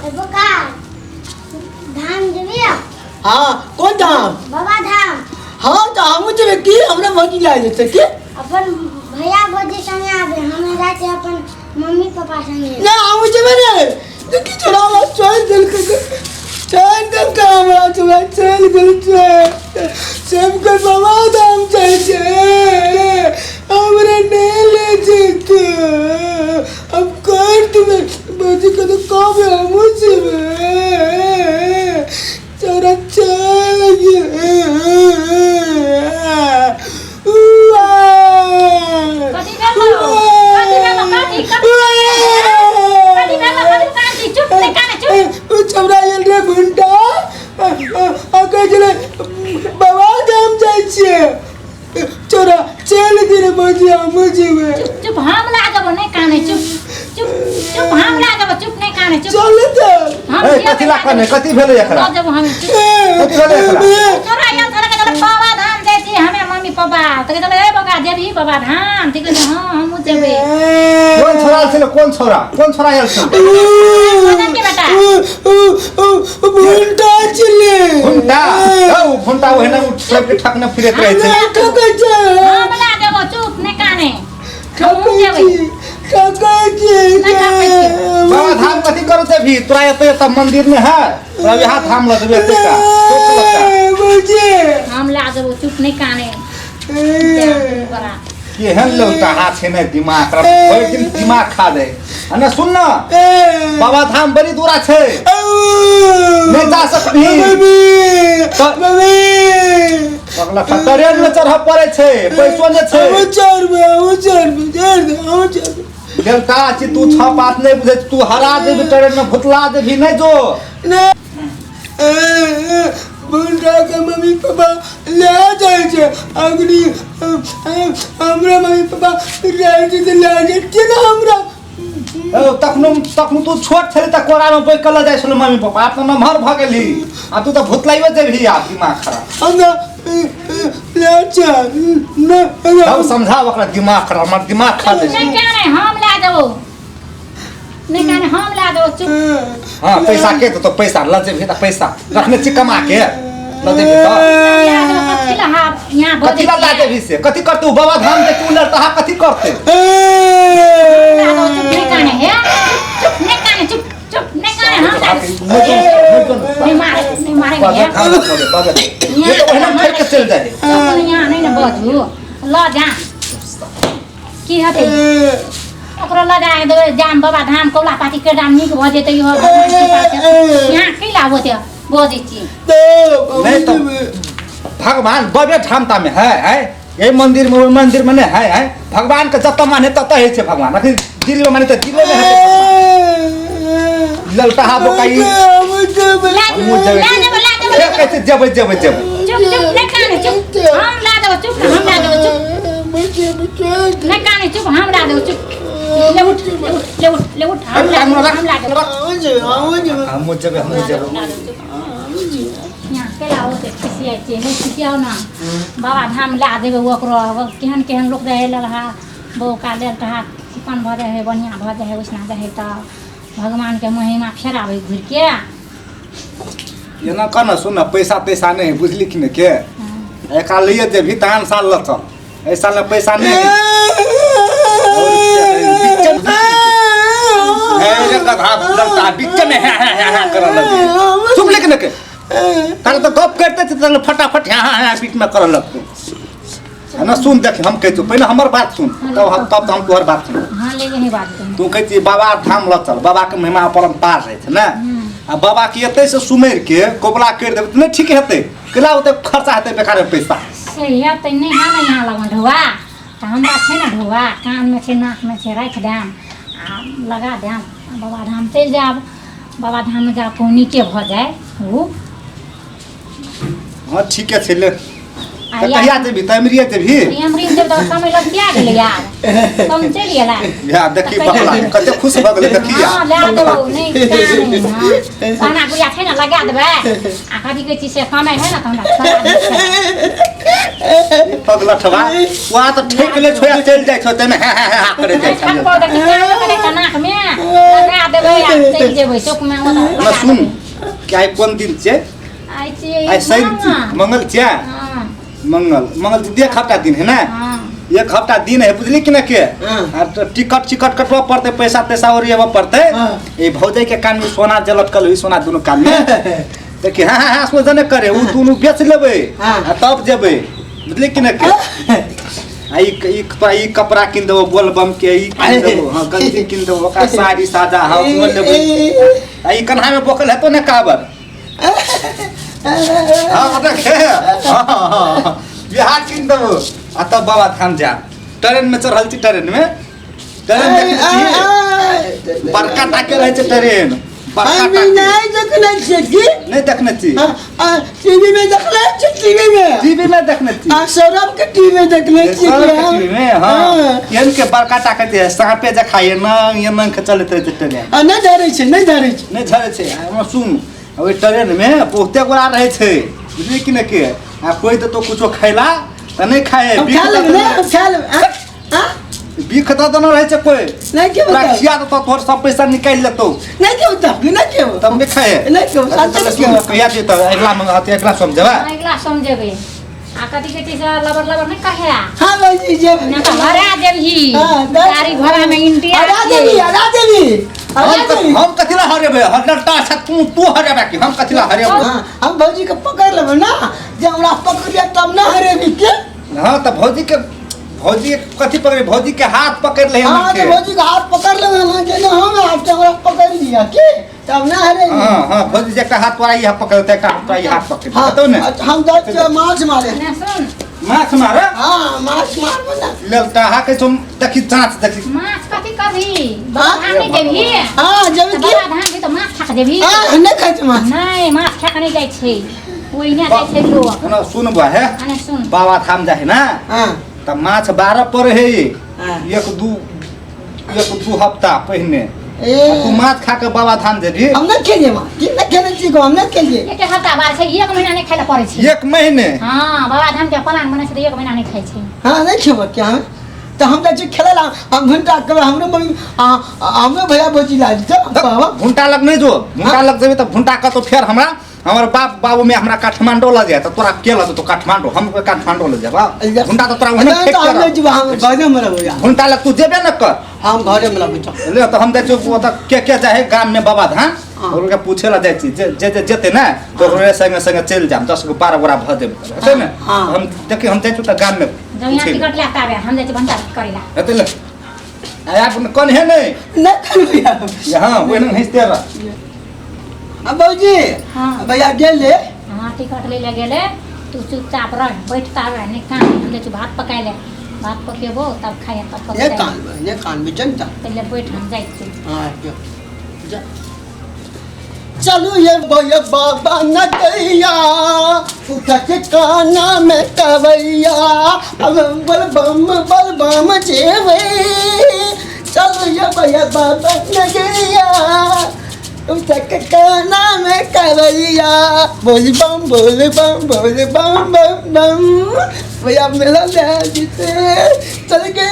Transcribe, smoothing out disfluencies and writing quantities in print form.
बोका धाम जेबी हाँ कोन धाम बाबा धाम हाँ तऽ हमहूँ जेबै की हमरा भौजी लए जेतै की अपन भैया भौजी संगे आबे हमे जाइ छियै अपन मम्मी पापा संगे ना हमहूँ जेबै रे देखी छोड़ा हमरा चलि देलकै चलि देलकै हमरा छोड़ा चलि गेल छै सबके बाबा धाम जाइ छै हमरा नहि ले जेतै अब कर देबै भौजी के तऽ कहबै हमहूँ जेबै छोड़ा चलि गेल कथी भेलो कथी भेलो कथी कथी कथी भेलो कथी कांची चुप नहीं काने चुप ओ छौड़ा आयल रे घुंटा आ कहै छलै बाबा धाम जाइ छियै छौड़ा चलि गेलै भौजी हमहूँ जेबै चुप चुप हम ला देबो नहीं काने चुप चुप चुप हम ला देबो चुप नहीं काने चुप चल तऽ हम ए जेबै कथी ला कने कथी भेलै एकरा लऽ जेबो हम चुप कथी भेलै एकरा छोरा आयल छोरा के चल बाबा धाम जाइ छी हमे मम्मी पापा तऽ कहै छलै ए बौका जेबही बाबा धाम ठीक छै हँ हमहूँ जेबै कोन छोरा आयल छलै कोन छोरा कोन छोरा आयल छलै मदन के बेटा भुंटा छलै घुंटा हौ घुंटा ओहिना उठ सबके ठकने फिरैत रहै छै ठकै छै हम ला देबो चुप नहि काने ठकै छी ठकै छी नहि ठकै छी। बाबा धाम कथी करू जेबही तोरा एते एते मंदिर में है तोरा यहाँ धाम लऽ जेबे एते का टोक लगा बुझे हम ला देबो चुप नहि काने बड़ा केहन लौटाहा छै ने दिमाग खराब भरि दिन दिमाग खा दे आ ने सुन ना बाबा धाम बड़ी दूरा छै नहीं जा सकबही अगला ट्रेन में चढ़ऽ पड़ै छै पैसो नहि छै बेलटा छी तू छह पात नहि बुझै छी, तू हरा देबी ट्रेन में भुतला देबी नहि जो के मम्मी पापा ले जाइ छै अगली हमरा मम्मी पापा रहै छै तऽ ले जाइ छै ने हमरा ओ, तखनो तखनो तू छोट छली तऽ कोरामे बैठ कऽ लऽ जाइ छलौ मम्मी पापा आब तऽ नमहर भऽ गेली आ तू तऽ भुतलाइयो जेबही आब दिमाग खराब हमरा ले छै ने तब समझाव ओकरा दिमाग खराब हमर दिमाग खा दै छै नहीं काने हम ला देबो नहीं काने हम ला देबो चुप हाँ पैसा के देतो पैसा लऽ जेबही तऽ पैसा रखने छी कमा के लऽ जेबही तऽ ला देबो कथी ला हाथ यहाँ भऽ कथी ला ला जेतै जेबही से कथी करतै उ बाबा धाम के तू लड़ता कथी करतै ला देबो चुप नहीं काने हे चुप नहीं काने चुप चुप नहीं काने हम ला नहीं मारे नहीं मारेंगे हे ये तो ओहिना फेर के चलि जाइ चुप यहाँ नहीं ना बजू ल जा की हेतै ओकरो लऽ जा देबै जाम बाबा धाम कौला पाती के दाम नीक भऽ जेतै इहो भगवान कृपा से। यहाँ की लाभ होतै बजै छी नहीं तो भगवान बबे ठामता में है है ये मंदिर में ओहि मंदिर में नहीं है है भगवान के जतऽ माने ततऽ होइ छै भगवान अखन दिल में माने तऽ दिले में हेतै भगवान। ललटहा बोकाई ला हमहूँ जेबै। ला देबै ला देबै ए कहै छै जेबै जेबै जेबै चुप चुप नहि काने चुप हम ला देबै चुप ने हम ला देबै चुप नहि काने चुप हम ला देबै चुप ले उठ ले उठ ले उठ ले उठ हम ला देबै हम ला देबै हमहूँ जेबै हमहूँ जेबै ला देबै चुप यहाँ केला होतै खिसियाइ छियै नहि खिसियाउ ने बाबा धाम ला देबै ओकरो केहन केहन लोक रहै ललहा बौका लेल हाथ चिकन भऽ जाइ हइ बढ़िआँ भऽ जाइ हइ ओहिना जाइ हइ तऽ भगवानके महिमा फेर आबै घुरिके एना कर न सुन न पैसा तैसा नहि है बुझली कि नहि के एकरा लैए जेबही तहन साल लऽ चल एहि साल मे पैसा नहि है। हे रे गधा लड़का बीच में है है है है करऽ लगे चुप लेके के तारे तो गप करते थे तहन फटाफट हाँ हाँ हाँ बीच में करऽ लगतौ है ना सुन देख हम कहै छियौ पहिने हमर बात सुन तब हम तब तऽ हम तोहर बात सुन हाँ ले यही बात कही तू कहै छी बाबा धाम लऽ चल बाबाके महिमा अपरम्पार रहै छै ने आ बाबा के एतै से सुमरि के कोबला करि देबै तऽ नहि ठीक हेतै केला ओते खर्चा हेतै बेकार पैसा से हेतै नहि है ने यहाँ लगन ढौआ तऽ हमरा छै ने ढौआ कानमे छै नाकमे छै राखि देम आ लगा देम आ बाबा धाम चलि जायब बाबा धाममे जायब कहूँ नीके भऽ जाय ओ हँ ठीके छै ले आ तऽ कहिया जेबही तऽ एमरिये जेबही एमरी जब तक समय लगिया गेलै यार कम चलि गेला या देखी बकला कते खुश भऽ गेलै देखी हँ लए देबौ नहि कान हँ सोना गुड़िया छै ने लगा देबै आ कथी कहै छी से समय है ने तऽ हमरा छोड़ा देबै। पगलठवा वहाँ तऽ ठेक ले छोया चलि जाइ छौ ताहिमे है है है करे जाइ नहि छौ ठकबौ देखी कान करै छै नाकमे लगा देबै आ चलि जेबै चौकमे ओतऽ ना लगा सुन देबै। कि आइ कोन दिन छै? आइ छियै आइ शनि छी, मंगल छियै। हँ। मंगल मंगल दिन एक हफ्ता दिन है ना? हँ। एक हफ्ता दिन है, बुझली कि ना के? हाँ। आ तो टिकट टिकट कटबऽ पड़तै, पैसा तैसा ओरियाबऽ पड़तै। हाँ। ए भौजाई के कान में सोना जे लटकल होई, सोना दुनू कान में देखी। हाँ हाँ हाँ सोच ने करे उ दुनू बेच लेबै हाँ। आ तब जेबै, बुझली कि ना के? आ ई ई ई कपड़ा किन देबो बोलबम के, ई किन देबो, हाँ गंजी किन देबो, ओकरा साड़ी साजा, हाँ ओ लेबै। आ ई कन्हा में बोकल हेतो ने काबर? हाँ देखे, हाँ हाँ बिहार किन देबो आ तब बाबा धाम जा। ट्रेन में चढ़ल छी, ट्रेन में, ट्रेन देखने छी? बड़का टाके रहै छै ट्रेन, बड़का हम टाके। नहीं देखने छियै की? नहि देखने छी? टीवी में देखले छियै, टीवी में। टीवी में देखने छी? आ सौरभ के टीवी में देखले छियै। सड़क के टीवी में, हाँ। एहन के बड़का टाके छै, साँपे जखा एना एना के चलैत रहै छै ट्रेन। आ नहि धरै छै, नहि धरै छै। नहि झरै छै। आ ओहिमे सुन, ओहि ट्रेन में बहुते गोरा रहै छै, बुझली कि नहि के? आ कोइ देतौ कुछो खैला तऽ नहि खाए। हम खा लेबै ने, हम खा लेबै। आ आ बिख दऽ देने रहै छै कोइ। नहि के तोरा बताउ? खिया देतौ, तोहर सब पैसा निकालि लेतौ। नहि के बताउ? नहि के? तब नहि खाए। नहि के, साचे के। कहिया जेतौ? अगिला अथी अगिला सोम जेबै। अगिला सोम जेबै। आ कथी कहै छै से लबर लबर नहि कहै? हाँ भौजी, जेबै। नहि तऽ हरा देबही। हाँ, गाड़ी घोड़ा में इंडिया हरा देबी, हरा देबी, हरा हम देबी। हम कथी ला हरेबै? हरटा छ तू, तू हरेबै कि हम कथी ला हरेबै? हाँ, हम भौजी के पकड़ लेबै ना, जे हमरा पकड़िया तब ना हरेबी के। हाँ तऽ भौजी के, भौजी के कथी पकड़े? भौजी के हाथ पकड़ ले। हाँ तो भौजी के हाथ पकड़ लेबै ना, जे ना हम हाथ हमरा पकड़ लिया के तब ना हरेबी। हाँ हाँ, भौजी जे एकटा हाथ तोरा ई हाथ पकड़तै, एकटा हाथ तोरा ई हाथ पकड़। हाँ। बताउ ने। अच्छा, हम जाइ छियै माछ मारे। ने सुन। माछ मारे? हाँ, माछ मारबै ना। लेल तऽ अहाँ के तुम देखी, जाँच देखी। माछ कथी करबही? बाबा धाम नहि जेबही? हाँ जेबै। तऽ की? बाबा धाम भी तऽ माछ खा कऽ जेबही? हाँ, नहि खाइ छै माछ। नहि, माछ खा कऽ नहि जाइ छै, ओहिना जाइ छै लोक। ना सुनबह हे। आ ने सुन। बाबा धाम जाइ ना? हाँ। तऽ माछ बारह पर है। हाँ। एक दू एक दू हफ्ता पहिने। ए। आ तू माछ खा के बाबा धाम जेबही? हम नहि खेलियै माछ, की नहि खेने छी गो, हम नहि खेलियै। एक हफ्ता बाद छै, एक महीना नहि खाइ लए पड़ै छै। एक महीने? हाँ, बाबा धाम के प्लान बनै छै तऽ एक महीना नहि खाइ छै। हाँ, नहि खेबै क्या हम? तऽ हम जाइ छियै खेलै ला, हम घंटा कहबै हमरो मम्मी हमरो भैया भौजी ला जेतै बाबा। भुंटा लग नहि जो, भुंटा लग जेबही तऽ भुंटा कतौ फेर हमरा हमर बाप बाबू में हमरा काठमांडू लऽ जाय तऽ तोरा के लऽ जेतौ काठमांडू? हम काठमांडू लऽ जेबा? भुंटा तऽ तोरा ओहने नहि फेक तऽ हम के नहि जेबै, हम घरेमे रहबै। भुंटा लग तू जेबे न कर। हम घरेमे रहबै तऽ। ले तऽ हम जाइ छियौ ओतऽ, के के जाइ है गाम में बाबा धाम? हाँ। ओकरा पूछे ला जाइ छी, जे जे जे जेतै ने तऽ ओकरे संगे संगे चलि जायब, 10 गो 12 गोरा भऽ जेबै, हेतै ने? हाँ। हम देखी, हम जाइ छियौ तऽ गाम में जब यहाँ पूछै लए। टिकट लए कऽ आबे, हम जाइ छी भनसा करै ला। हेतै ले आब कन्हे नहि। नहि करबै। हाँ, ओहिना हँसिते रह। आ भौजी। हाँ। भैया गेलै? हाँ, टिकट लै लए गेलै। तू चुपचाप रह, बैठता रह, नहि कान। हम जाइ छी भात पकाए ले, भात पकेबो तब खाइहे, तब नहि पकेबै। कानबै, नहि कानबै जनता। पहिले बैठ, हम जाइ छी। हाँ जो जा। चलू ये भैया बाबा नदैया, उठा के काना में कवैया, अब बल बम बल बम जेबै। चलू ये भैया बाबा नदैया, उठा के काना में कवैया, बोल बम बोल बम बोल बम बम बम। भैया मेला ले जीते चल गए।